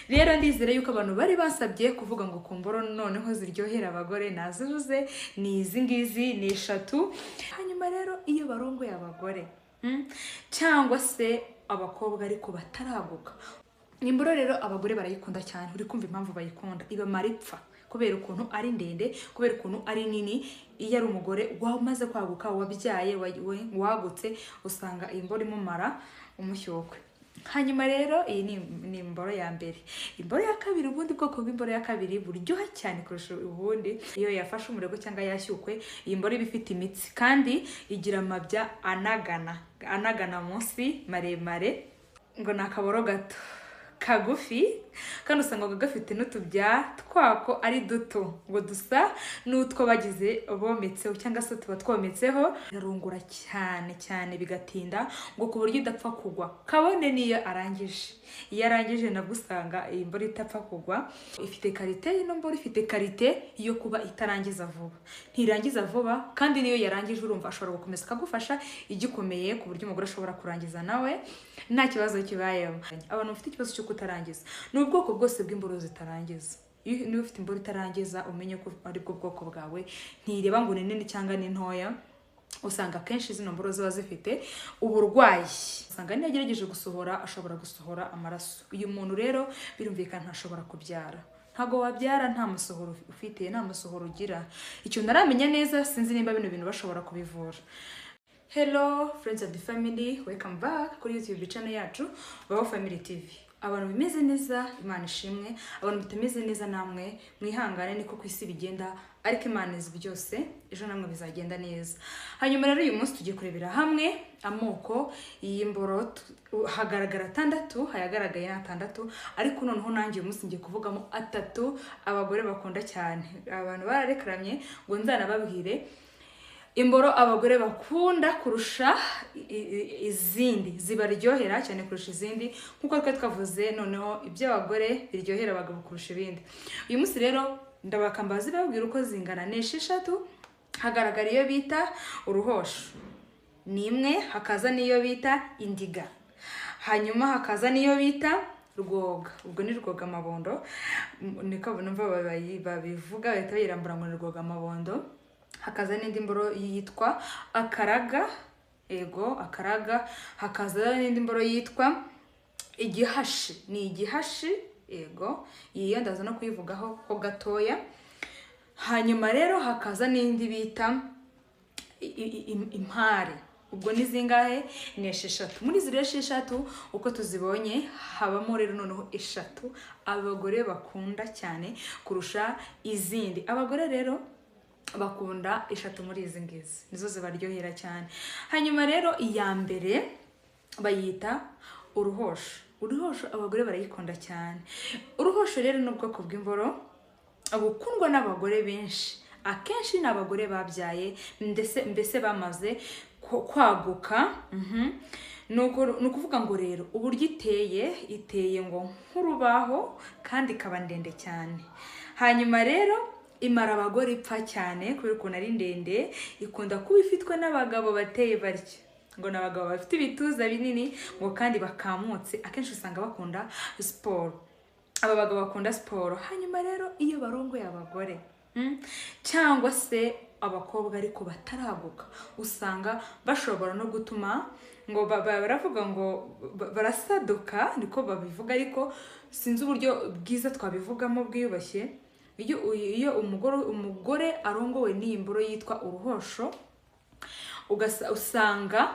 Rero ndizere yuko abantu bari basabye kuvuga ngo ku mboro noneho ziryohera abagore nazivuze, ni izi ngizi, ni eshatu. Hanyuma rero iyo barongoye abagore cyangwa se abakobwa ariko bataraguka, imboro rero abagore barayikunda cyane. Uri kumva impamvu bayikunda? Ibamara ipfa kubera ukuntu ari ndende, kubera ukuntu ari nini. Iyo ari umugore wamaze kwaguka, wabyaye, wagutse, usanga iyi mboro imumara umushyukwe. Hanyuma rero iyi ni imboro ya mbere. Imboro ya kabiri, ubundi bwoko bw'imboro ya kabiri buryoha cyane kurusha ubundi, iyo yafashe umurego cyangwa yashyukwe, iyi mboro iba ifite imitsi kandi igira amabya anagana anagana munsi maremare, ngo ni akaboro gato kagufi, kandi usanga gafite n'utubya twako ari duto, ngo dusa n'utwo bagize bometseho cyangwa se tuba twometseho. Irarungura cyane cyane bigatinda, ngo ku buryo idapfa kugwa kabone n'iyo arangije. Iyo arangije nabwo usanga iyi mboro itapfa kugwa. Ifite qualité, ino mboro ifite qualité yo kuba itarangiza vuba, ntirangiza vuba, kandi niyo yarangije urumva ashobora gukomeza akagufasha igikomeye, ku buryo umugore ashobora kurangiza nawe nta kibazo kibayemo. Abantu bafite ikibazo cyo kutarangiza, ni ubwoko bwose bw'imboro zitarangiza. Niba ufite imboro itarangiza, umenye ko ari bwo bwoko bwawe. Ntireba ngo ni nini cyangwa ni ntoya. Usanga akenshi zino mboro ziba zifite uburwayi, usanga niyo agerageje gusohora ashobora gusohora amaraso. Uyu muntu rero birumvikana ntashobora kubyara. Ntabwo wabyara nta musohoro ufite, nta musohoro ugira. Icyo ntaramenya neza, sinzi nimba bino bintu bashobora kubivura. Hello friends of the family, welcome back kuri YouTube channel yacu Baho Family TV. Abantu bimeze neza, Imana ishimwe. Abantu bitameze neza namwe mwihangane, niko ku isi bigenda, ariko Imana izi byose, ejo namwe bizagenda neza. Hanyuma rero uyu munsi tugiye kurebera hamwe amoko y'imboro. Hagaragara atandatu, hayagaragaye ni atandatu, ariko noneho nanjye uyu munsi ngiye kuvugamo atatu abagore bakunda cyane. Abantu bararekamye ngo nzanababwire imboro abagore bakunda kurusha izindi, zibaryohera cyane kurusha izindi, nk'uko twari twavuze noneho iby'abagore biryohera abagabo kurusha ibindi. Uyu munsi rero ndabakambaza babwira uko zingana. Ni esheshatu. Hagaragara iyo bita uruhosho, ni imwe, hakaza n'iyo bita indiga, hanyuma hakaza n'iyo bita rwoga, ubwo ni rwoga amabondo, niko numva babivuga, bahita bayirambura ngo ni rwoga amabondo. Hakaza n'indi mboro yitwa akaraga, ego akaraga. Hakaza n'indi mboro yitwa igihashi, ni igihashi, ego. Iyi yo ndaza no kuyivugaho ho gatoya. Hanyuma rero hakaza n'indi bita impare. Ubwo ni zingahe? Ni esheshatu. Muri izi rero esheshatu uko tuzibonye, habamo rero noneho eshatu abagore bakunda cyane kurusha izindi. Abagore rero bakunda eshatu muri izi ngizi, nizo zibaryohera cyane. Hanyuma rero iya mbere bayita uruhosho. Uruhosho abagore barayikunda cyane. Uruhosho rero ni ubwoko bw'imboro bukundwa n'abagore benshi. Akenshi ni abagore babyaye, ndetse mbese bamaze kwaguka. Ni ukuvuga ngo rero uburyo iteye, iteye ngo nk'urubaho kandi ikaba ndende cyane. Hanyuma rero imara abagore ipfa cyane kubera ukuntu ari ndende. Ikunda kuba ifitwe n'abagabo bateye batyo, ngo ni abagabo bafite ibituza binini ngo kandi bakamutse. Akenshi usanga bakunda siporo, aba bagabo bakunda siporo. Hanyuma rero iyo barongoye abagore cyangwa se abakobwa ariko bataraguka, usanga bashobora no gutuma ngo baravuga ngo barasaduka, niko babivuga, ariko sinzi uburyo bwiza twabivugamo bwiyubashye. Iyo umugore arongowe n'iyi mboro yitwa uruhosho, usanga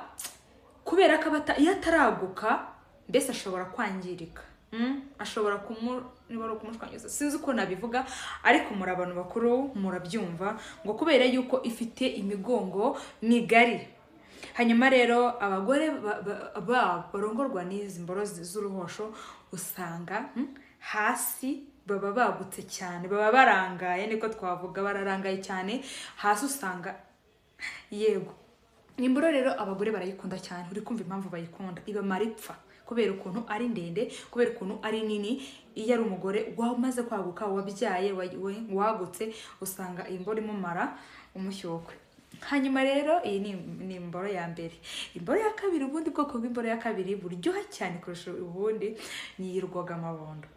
kubera ko iyo ataraguka mbese ashobora kwangirika. Ashobora niba ari ukumushwangiza, sinzi uko nabivuga, ariko muri abantu bakuru murabyumva, ngo kubera yuko ifite imigongo migari. Hanyuma rero abagore babo barongorwa n'izi mboro z'uruhosho, usanga hasi baba bagutse cyane, baba barangaye, niko twavuga, bararangaye cyane hasi usanga. Yego, imboro rero abagore barayikunda cyane. Uri kumva impamvu bayikunda? Ibamara ipfa kubera ukuntu ari ndende, kubera ukuntu ari nini. Iyo ari umugore wamaze kwaguka, wabyaye, wagutse, usanga iyi mboro imumara umushyukwe. Hanyuma rero iyi ni imboro ya mbere. Imboro ya kabiri, ubundi bwoko bw'imboro ya kabiri buryoha cyane kurusha ubundi, ni iyi rwogamabondo.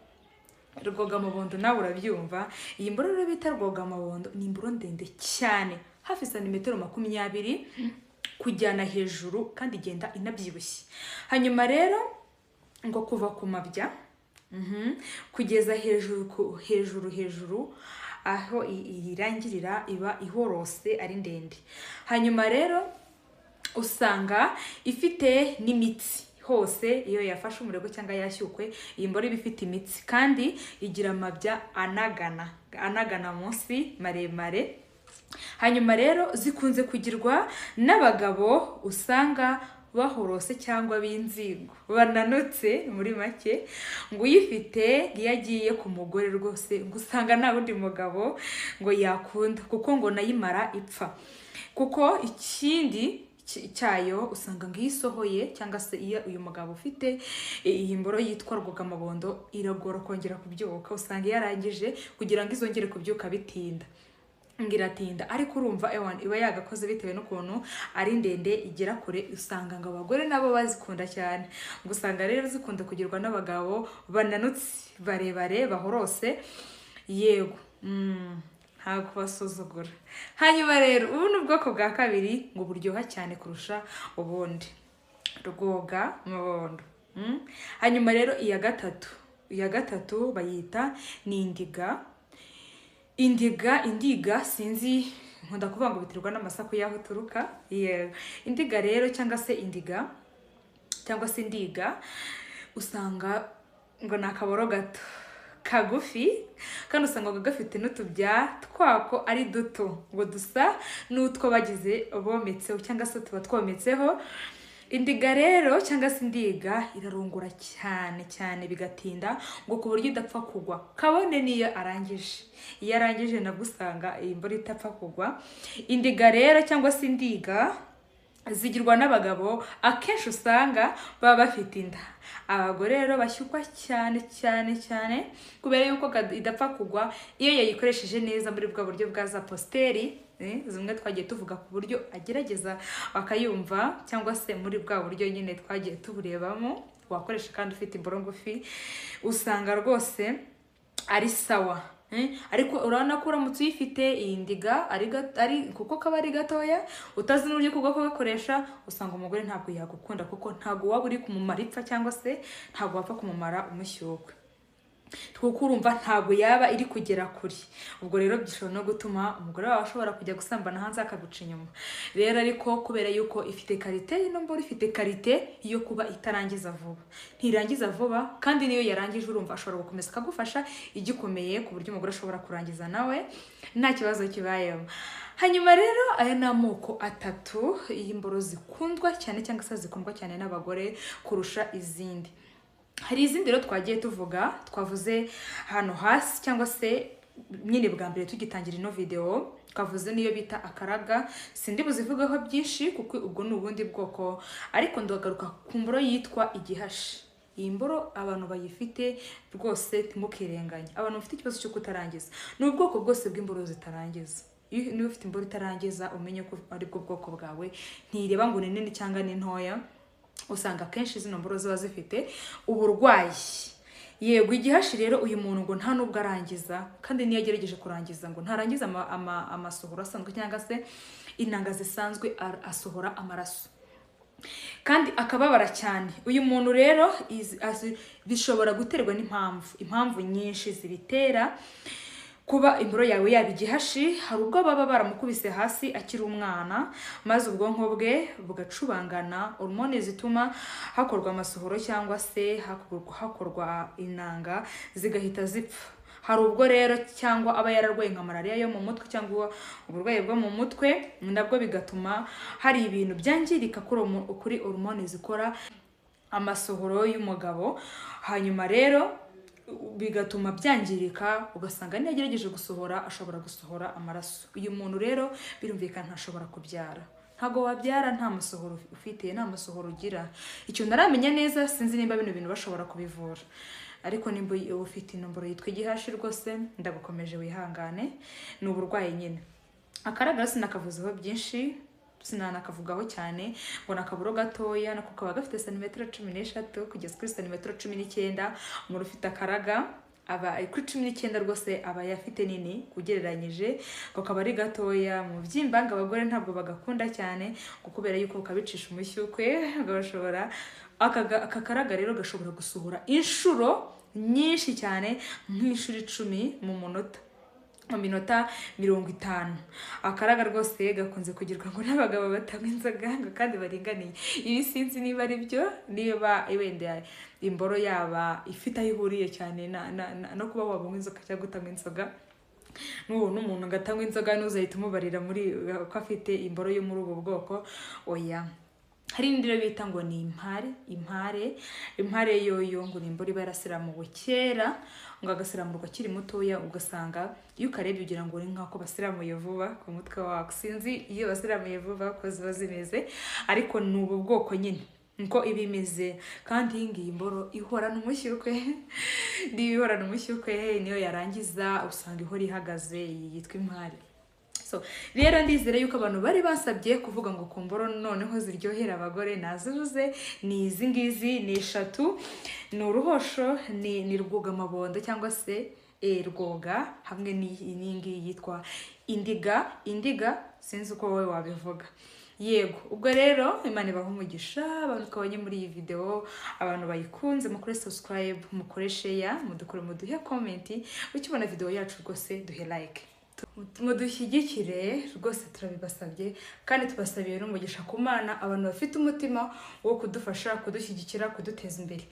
Rwogamabondo nawe urabyumva. Iyi mboro rero bita rwogamabondo ni imboro ndende cyane, hafi santimetero 20 kujyana hejuru, kandi igenda inabyibushye. Hanyuma rero ngo kuva ku mabya kugeza hejuru, hejuru hejuru aho irangirira iba ihorose ari ndende. Hanyuma rero usanga ifite n'imitsi hose, iyo yafashe umurego cyangwa yashyukwe iyi mboro iba ifite imitsi, kandi igira amabya anagana munsi maremare. Hanyuma rero zikunze kugirwa n'abagabo usanga bahorose cyangwa b'inzigo bananutse muri make. Ngo uyifite iyo agiye ku mugore rwose ngo usanga nta wundi mugabo ngo yakunda, kuko ngo nayimara ipfa. Kuko ikindi cyayo usanga ngo iyo isohoye cyangwa se iyo uyu mugabo ufite iyi mboro yitwa rwogamabondo iragora kongera kubyuka, usanga iyo arangije kugira ngo izongere kubyuka bitinda, ngiratinda. Ariko urumva ewan iba yagakoze bitewe n'ukuntu ari ndende igera kure. Usanga ngo abagore nabo bazikunda cyane, ngo usanga rero zikunda kugirwa n'abagabo bananutse barebare bahorose. Yego, nta kubasuzugura. Hanyuma rero ubu ni ubwoko bwa kabiri ngo buryoha cyane kurusha ubundi, rwogamabondo. Hanyuma rero iya gatatu bayita ni indiga. Indiga sinzi, nkunda kuvuga ngo biterwa n'amasaku y'aho uturuka. Indiga rero cyangwa se indiga cyangwa se indiga, usanga ngo ni akaboro gato kagufi, kandi usanga ngo gafite n'utubya twako ari duto, ngo dusa n'utwo bagize bometseho cyangwa se tuba twometseho. Indiga rero cyangwa se indiga irarongora cyane cyane bigatinda, ngo ku buryo idapfa kugwa kabone niyo arangije. Iyo arangije nabwo usanga iyi mboro itapfa kugwa. Indiga rero cyangwa se indiga zigirwa n'abagabo akenshi usanga baba bafite inda. Abagore rero bashyukwa cyane cyane cyane kubera yuko idapfa kugwa iyo yayikoresheje neza muri bwa buryo bwa za posteri, zimwe twagiye tuvuga ku buryo agerageza akayumva, cyangwa se muri bwa buryo nyine twagiye tuburebamo wakoresha kandi ufite imboro ngufi, usanga rwose ari sawa. Ariko urabona ko uramutse uyifite iyi ndiga ari kuko kaba ari gatoya utazi n'uburyo kubwo kugakoresha, usanga umugore ntabwo yagukunda, kuko ntabwo waba uri kumumara ipfa cyangwa se ntabwo wapfa kumumara umushyukwe, kuko urumva ntabwo yaba iri kugera kuri. Ubwo rero bishobora no gutuma umugore wawe ashobora kujya gusambana hanze akaguca inyuma. Rero ariko kubera yuko ifite karite, ino mboro ifite karite yo kuba itarangiza vuba, ntirangiza vuba, kandi niyo yarangije urumva ashobora gukomeza akagufasha igikomeye, ku buryo umugore ashobora kurangiza nawe nta kibazo kibayemo. Hanyuma rero aya ni amoko atatu y'imboro zikundwa cyane cyangwa se zikundwa cyane n'abagore kurusha izindi. Hari izindi rero twagiye tuvuga, twavuze hano hasi cyangwa se nyine bwa mbere tugitangira ino video, twavuze niyo bita akaraga. Sindi buzivugaho byinshi kuko ubwo ni ubundi bwoko, ariko ndagaruka ku mboro yitwa igihashi. Iyi mboro abantu bayifite rwose ntimukirenganye. Abantu bafite ikibazo cyo kutarangiza, ni ubwoko bwose bw'imboro zitarangiza. Niba ufite imboro itarangiza umenye ko ari bwo bwoko bwawe, ntireba ngo ni nini cyangwa ni ntoya. Usanga akenshi zino mboro ziba zifite uburwayi. Yego, igihashi rero uyu muntu ngo nta nubwo arangiza, kandi niyo agerageje kurangiza ngo ntarangiza amasohoro asanzwe cyangwa se intanga zisanzwe, asohora amaraso kandi akababara cyane. Uyu muntu rero bishobora guterwa n'impamvu nyinshi zibitera kuba imboro yawe yaba igihashi. Hari ubwo baba baramukubise hasi akiri umwana, maze ubwonko bwe bugacubangana, hormone zituma hakorwa amasohoro cyangwa se hakorwa inanga zigahita zipfa. Hari ubwo rero cyangwa aba yararwaye nka malaria yo mu mutwe cyangwa uburwayi bwo mu mutwe, nabwo bigatuma hari ibintu byangirika kuri hormone zikora amasohoro y'umugabo. Hanyuma rero bigatuma byangirika, ugasanga niyo agerageje gusohora ashobora gusohora amaraso. Uyu muntu rero birumvikana ntashobora kubyara. Ntabwo wabyara nta masohoro ufite, nta masohoro ugira. Icyo naramenya neza, sinzi nimba bino bintu bashobora kubivura, ariko nimba ufite inomboro yitwa igihashi rwose ndagukomeje wihangane, ni uburwayi nyine. Akaraga sinakavuzeho byinshi, sinanakavugaho cyane, ngo nakaburo gatoya nako kaba gafite santimetero 13 kugeza kuri santimetero 19. Umuntu ufite akaraga Aba kuri 19 rwose aba afite nini ugereranyije, ngo kaba ari gatoya mu byimba, ngo abagore ntabwo bagakunda cyane ngo kubera yuko kabicisha umushyukwe, ngo bashobora aka karaga rero gashobora gusohora inshuro nyinshi cyane, nk'inshuro 10 mu munota, mu minota 50. Akaraga rwose gakunze kugirwa ngo n'abagabo batanywa inzoga ngo kandi baringaniye. Ibi sinzi niba ari byo, niba wenda imboro yaba ifite aho ihuriye cyane no kuba wabanywa inzoga cyangwa utanywa inzoga. Nubona umuntu ngo atanywa inzoga ntuzahite umubarira muri ko afite imboro yo muri ubu bwoko, oya. Hari indi rero bita ngo ni impare, impare, impare yoyo ngo ni imboro iba yarasiramuwe kera, ngo agasiramurwa akiri mutoya, ugasanga iyo ukarebye ugira ngo ni nk'ako basiramuye vuba ku mutwe wako. Sinzi iyo basiramuye vuba ko ziba zimeze, ariko ni ubu bwoko nyine niko iba imeze. Kandi iyi ngiyi imboro ihorana umushyukwe, niba ihorana umushyukwe niyo yarangiza usanga ihora ihagaze. Iyi yitwa impare. So rero ndizere yuko abantu bari basabye kuvuga ngo ku mboro noneho ziryohera abagore nazivuze, ni izi ngizi, ni 3, ni uruhosho, ni rwugamabondo cyangwa se rwoga, hamwe n'iyi ngiyi yitwa indiga. Indiga sinzi uko wowe wabivuga. Yego, ubwo rero Imana ibahe umugisha abantu twabonye muri iyi video, abantu bayikunze mukore subscribe, mukore share, mudukore, muduhe comment, ukibona video yacu rwose duhe like, mudushyigikire rwose turabibasabye, kandi tubasabiye n'umugisha ku Mana, abantu bafite umutima wo kudufasha, kudushyigikira, kuduteza imbere.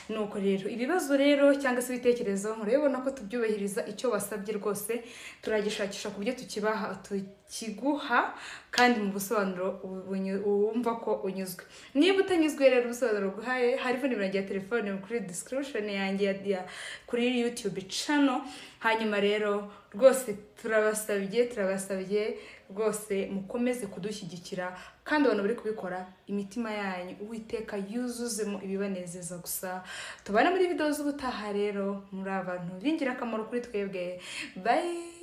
Nuko rero ibibazo rero cyangwa se ibitekerezo murabibona ko tubyubahiriza, icyo wasabye rwose turagishakisha ku buryo tukibaha, tukiguha, kandi mu busobanuro wumva ko unyuzwe. Niba utanyuzwe rero ubusobanuro guhaye, hariho nimero yanjye ya telefone kuri description yanjye kuri YouTube channel. Hanyuma rero rwose turabasabye, turabasabye rwose mukomeze kudushyigikira, kandi abantu bari kubikora imitima yanyu Uwiteka yuzuzemo ibibanezeza gusa. Tubane muri video z'ubutaha rero, muri abantu b'ingirakamaro kuri twebwe. Bye.